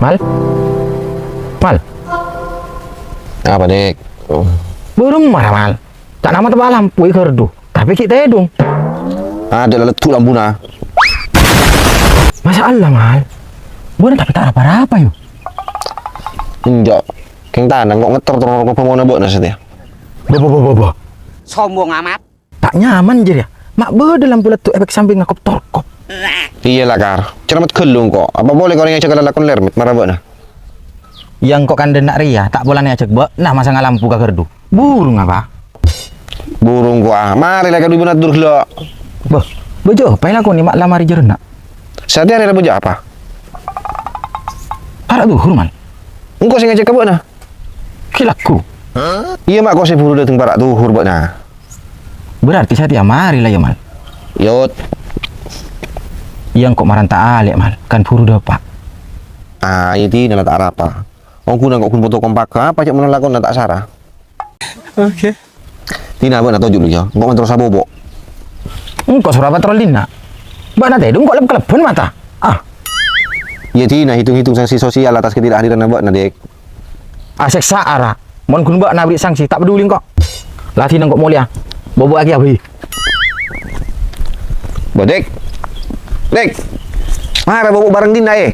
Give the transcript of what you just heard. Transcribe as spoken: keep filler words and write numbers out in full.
Mal. Mal. Apa, Dik? Oh. Bârâmma ra, Mal. Ca'na mata lampu è gardu, tapè ghi' tèdung. Adâ' la leddhu' lampuna. Masya Allah, Mal. Bâ'na tapè ta' rapa-rapa, yâ? Enjâ'. Kèng tanang kok ngetter terro roko pamona bâ'na satèya. Bâ, bâ, bâ, bâ, bâ. Sombong amat. Ta' nyaman, jârèya. Ma' bâdâ lampu leddhu' èpèk sampèngnga kop-torkop. Iyâ la, Kar. Cermet ghâllu engko'. Apa polè kor ngèjhâk lalakon lèrmèt mara bâ'na? Iyâ, engko' kandhâ na' rèya, ta' polana èajhâk bâ'na masanga lampu ka gardu. Burung apa? Burung engko', ah. Marè la ka dubuna dur ghellâ'. Bâ, bâjâ apa èlakonè ma' la marè jârèya? Satèya rèya la bâjâ apa? Para' dhuhur, Mal. Engko' sè ngèjhâk ka bâ'na. Ghi' lagghu. Iyâ, ma' kok sè buru dâteng para' dhuhur bâ'na. Berarti satèya marè la, yâ, Mal? Yot. Iyâ, engko' mara ta' alè', Mal. Kan buru dâpa'. Ah, iyâ, dinah la ta' arapa. Ongghu engko' ghun poto kompak. Apa cè' mon lakonna ta' sara? Oke. Dinah bâ'na toju' lu, yâ. Engko' man terro sapopo. Engko' soro patrol dinna'. Bâ'na tèdung engko' lep-kalebbhân mata. Ah. Iyâ, dinah hitung-hitung sanksi sosial atas ketidakhadiranna bâ'na, Dik. Asèksa ara. Mon ghun bâ'na aberri' sanksi, ta' paduli engko'. La dinah engko' molèya. Bobo'aghi abâi. Bo, Dik. Dik. Mara bobo' bhâreng dinna', è.